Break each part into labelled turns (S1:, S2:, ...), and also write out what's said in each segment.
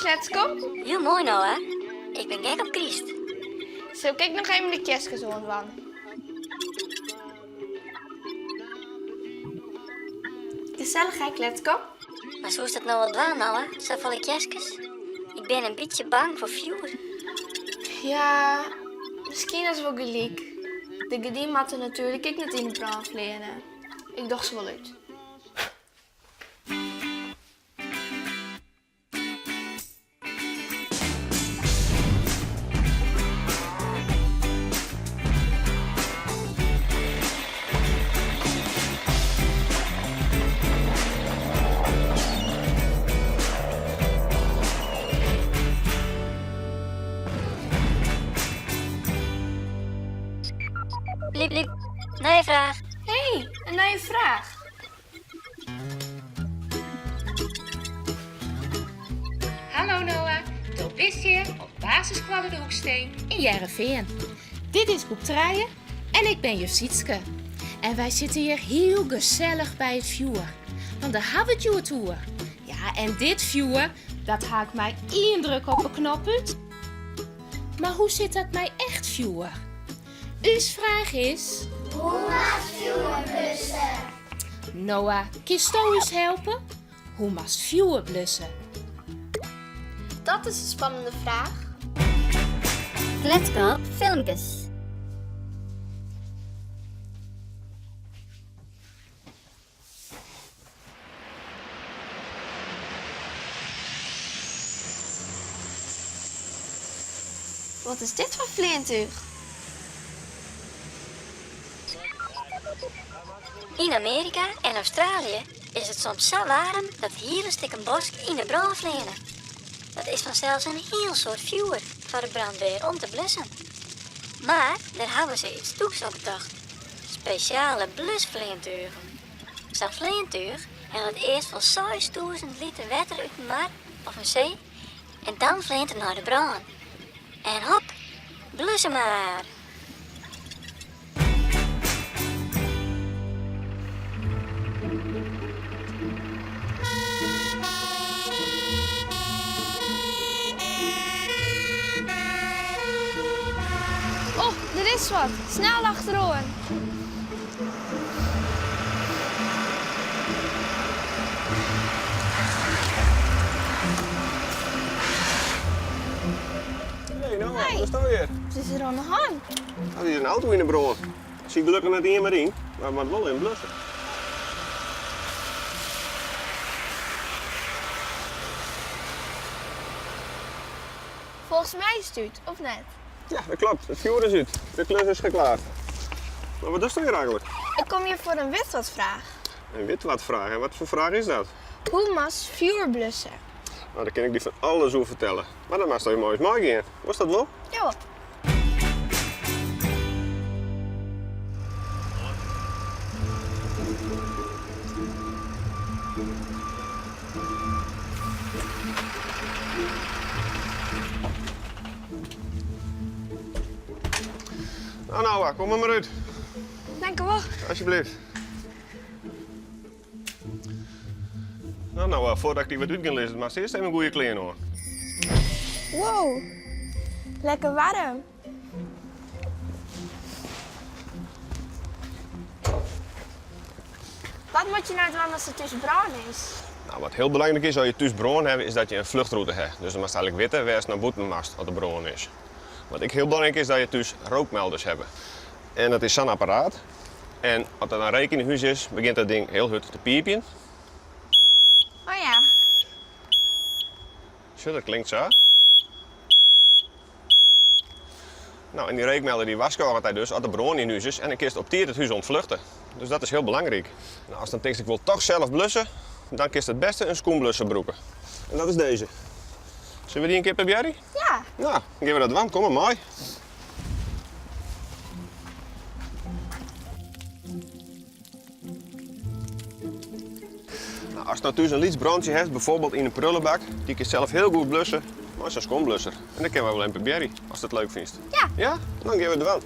S1: Kletskop.
S2: Hiel moai Noa. Ik bin gek op kryst.
S1: Sil ik ek noch even de kerskes oandwaan? Gesellich hè, Kletskop?
S2: Mar soest dat no wol dwaan, Noa? Safolle kerskes? Ik bin in bytsje bang foar fjoer.
S1: Ja, miskien hast wol gelyk. De gerdinen moatte natuerlik ek net yn 'e brân fleane. Ik doch se wol út.
S2: Bliep, bliep. Nije fraach.
S1: Hé, in nije fraach.
S3: Hallo Noa, do bist hjir op basisskoalle De Hoeksteen yn Hearrenfean. Dit is groep trije en ik bin juf Sietske. En wy sitte hjir hiel gesellich by it fjoer, want dêr ha we it hjoed oer. Ja, en dit fjoer, dat ha ik mei ien druk op 'e knop út. Mar hoe sit dat mei echt fjoer? Us fraach is.
S4: Hoe moatst fjoer blusse?
S3: Noa, kinsto ús helpe? Hoe moatst fjoer blusse?
S1: Dat is in spannende fraach.
S2: Kletskop filmkes.
S1: Wat is dit foar fleantúch?
S2: Yn Amearika en Australië is it soms sa waarm dat hiele stikken bosk yn 'e brân fleane. Dat is fansels in hiel soad fjoer foar de brandweer om te blussen. Mar dêr hawwe se iets tûks op betocht. Spesjale blusfleantugen. Sa'n fleantúch hellet earst wol 6000 liter wetter út in mar of in see en dan fleant er nei de brân. En hop, blusse mar!
S1: Oh, der is wat! Snel achteroan!
S5: Hey, no, wat is dat hjir?
S1: Wat is der oan de hân?
S5: Der is in auto yn 'e brân. Der sit gelokkich net ien mear yn, mar moat wol even blusse.
S1: Folgens my is it út, of net?
S5: Ja, dat klopt. It fjoer is út. De klus is geklaard. Mar wat dochsto hjir eigenlik?
S1: Ik kom hjir foar in witwatfraach.
S5: In witwatfraach? En wat foar fraach is dat?
S1: Hoe moatst fjoer blusse?
S5: No, dêr kin ik dy fan alles oer fertelle. Mar dan moatst even mei ús meigean. Wolst dat wol?
S1: Jawol.
S5: No, Noa, kom der mar út.
S1: Dankewol.
S5: Alsjeblieft. No, Noa, foardat ik dy wat út gean lizzen, moatst earst even goede klean oan.
S1: Wow, lekker waarm. Wat moat je no dwaan as der thús brân is?
S5: No, wat hiel belangryk is as je thús brân hawwe, is dat je in fluchtrûte hawwe. Dus dan moatst eigenlik witte wêr'tst nei bûten moatst as der brân is. Wat ek hiel belangryk is, dat je thús rookmelders hawwe. En dat is sa'n apparaat. En as der dan reek yn 'e hús is, begjint dat ding hiel hurd te piipjen.
S1: Oh ja.
S5: Sjoch, dat klinkt sa. No, en dy reekmelder dy warskôget dy dus as der brân yn hús is en dan kinst op tiid it hús ûntfluchte. Dus dat is hiel belangryk. No, ast dan tinkst ik wol toch sels blusse, dan kinst it bêste in skûmblusser brûke. En dat is dizze. Sille we dy in kear probearje?
S1: Ja.
S5: No, dan gean we dat dwaan. Kom mar mei. No, ast no thús in lyts brantsje hast, byfoarbyld yn in prullebak, dy kinst sels hiel goed blusse mei sa'n skûmblusser. En dat kinne we wol even probearje, ast it leuk fynst.
S1: Ja.
S5: Ja? Dan gean we it dwaan.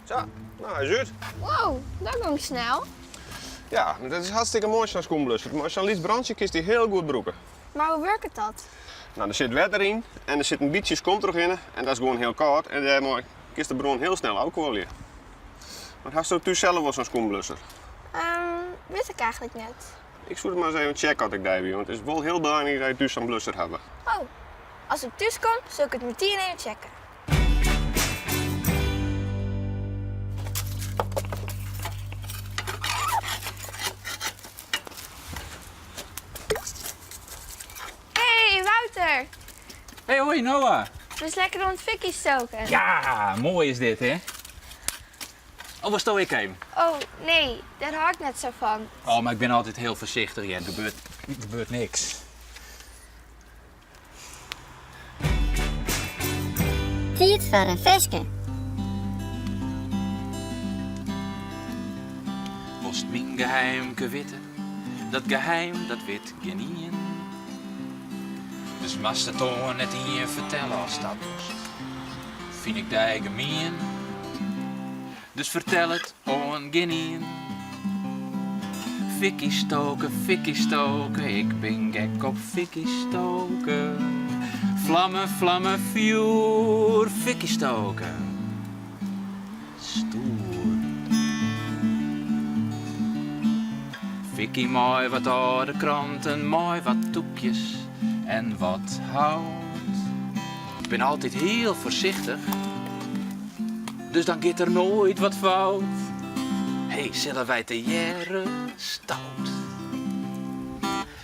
S5: Sa, no, hy is út.
S1: Wow, dat gong snel.
S5: Ja, dat is hartstikke moai sa'n skúmblusser. Mei sa'n lyts brantsje kinst dy hiel goed brûke.
S1: Mar hoe wurket dat?
S5: No, der sit wetter yn en der sit in bytsje skom trochhinne en dat is gewoan hiel kâld en dêrmei kinst de brân hiel snel ôfkuolje. Want hasto thús sels wol sa'n skúmblusser?
S1: Ehm, wit ik eigentlik net.
S5: Ik soe it mar ris even checke as ik dy wie, want it is wol hiel belangryk dat je thús sa'n blusser hawwe.
S1: Oh, as ik thús kom, sil ik it metien even checke. Hey Wouter!
S6: Hey hoi Noah!
S1: Bist lekker oan it fikkie stoken?
S6: Ja, moai is dit hè? Oh, wolsto ek even?
S1: Oh, nee, dêr hâld ik net sa fan.
S6: Oh, mar ik bin altyd hiel foarsichtich, ja, der gebeurt, gebeurt niks.
S2: Tiid foar in ferske.
S6: Wolst myn geheimke witte, dat geheim dat wit gjinien. Dus moatst it oan net ien fertelle ast dat dochst, fyn ik dy gemien. Dus fertel it oan gjinien. Fikkie stoke, fikkie stoke, ik bin gek op fikkie stoke. Flammen, flammen, fjoer, fikkie stoke. Stoer. Fikkie mei wat âlde kranten, mei wat tûkjes en wat hout. Ik bin altyd hiel foarsichtich. Dus dan giet der noait wat fout. Hey, sille wy tegearre stout?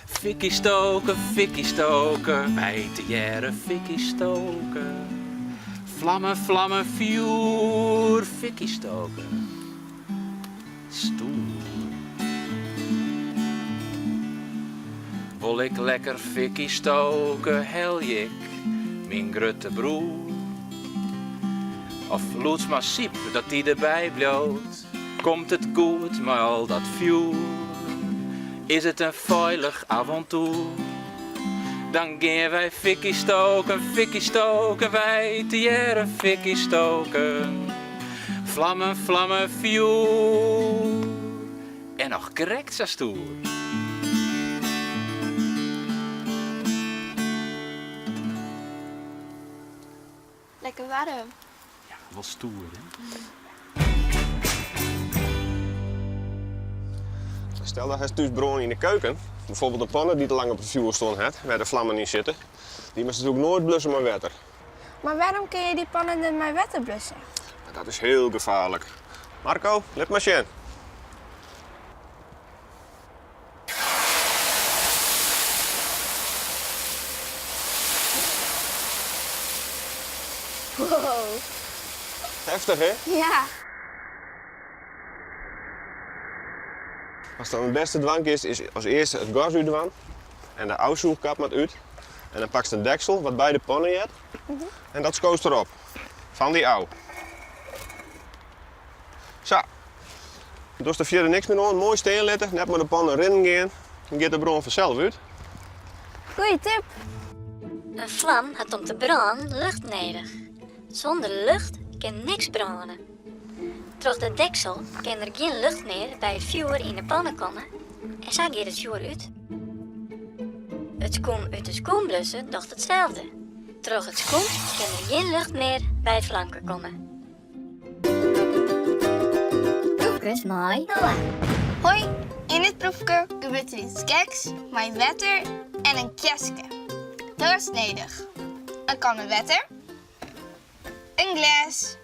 S6: Fikkie stoke, fikkie stoke, wy tegearre fikkie stoke. Flammen, flammen, fjoer, fikkie stoke. Stoer. Wol ik lekker fikkie stoke, helje ik myn grutte broer. Of lûds mar Syb dat dy derby bliuwt, komt it goed mei al dat fjoer? Is it in feilich avontoer? Dan gean wy fikkie stoken, fikkie stoken, wy tegearre fikkie stoken. Flammen, flammen, fjoer en noch krekt sa stoer.
S1: Lekker waarm.
S6: Ja, wol stoer hè.
S5: Stel dat hast thús brân yn de keuken, bijvoorbeeld in panne dy't te lang op it fjoer stien hat, wêr't de flammen yn sitte, dy moatst natuerlik noait blusse mei wetter.
S1: Mar wêrom kinne je dy pannen net mei wetter blusse?
S5: Dat is hiel gefaarlik. Marco, lit mar sjen.
S1: Wow.
S5: Heftich, hè?
S1: Ja.
S5: Watst dan it bêste dwaan kinst, is as earste it gas útdwaan en de ôfsûchkap moat út. En dan pakst in deksel wat by de panne heart en dat skoost derop. Fan dy ôf. Sa. Dochst der fierder niks mear oan, moai stean litte, net mei de panne rinnen gean. Dan giet de brân fansels út.
S1: Goeie tip!
S2: In flam hat om te brânen lucht nedich. Sûnder lucht kin niks brâne. Troch de deksel kin der gjin lucht mear by it fjoer yn de panne komme en sa giet it fjoer út. It skûm út de skûmblusser docht itselde. Troch it skûm kin der gjin lucht mear by it flamke komme.
S4: Proefkes mei Noah.
S1: Hoi, yn dit proefke gebeurt der iets geks mei wetter en in kjerske. Dat is nedich. In kanne wetter, in glês,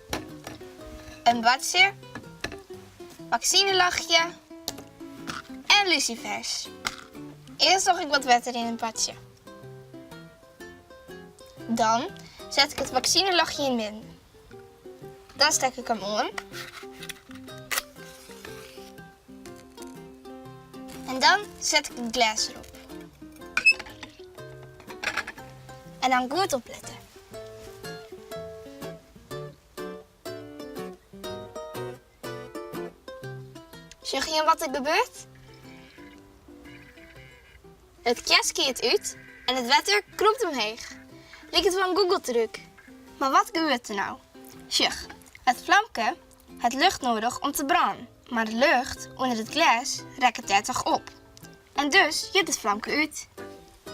S1: in badsje, waksinelachje en lusifers. Earst doch ik wat wetter yn it badsje. Dan set ik it waksinelachje yn midden. Dan stek ik him oan. En dan set ik it glês derop. En dan goed oplette. Sjogge jim wat der gebeurt? It kjerske giet út en it wetter krûpt omheech. Liket wol in gûcheltrúk. Mar wat gebeurt der no? Sjoch, it flamke hat lucht nedich om te brânen. Mar de lucht ûnder it glês rekket dêrtroch op. En dus jit it flamke út.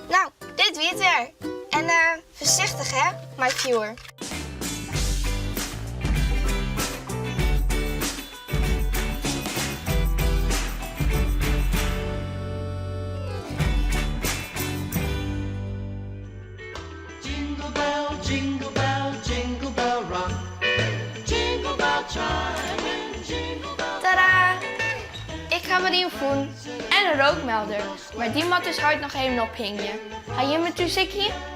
S1: No, dit wie it wer. En foarsichtich hè, mei fjoer.
S7: Jingle bell, jingle bell, jingle bell rock. Jingle bell chime in jingle bell.
S1: Tada! Ik ha wer ien fûn. En in rookmelder. Mar dy moat ús heit noch even ophingje. Ha jimme thús ek ien?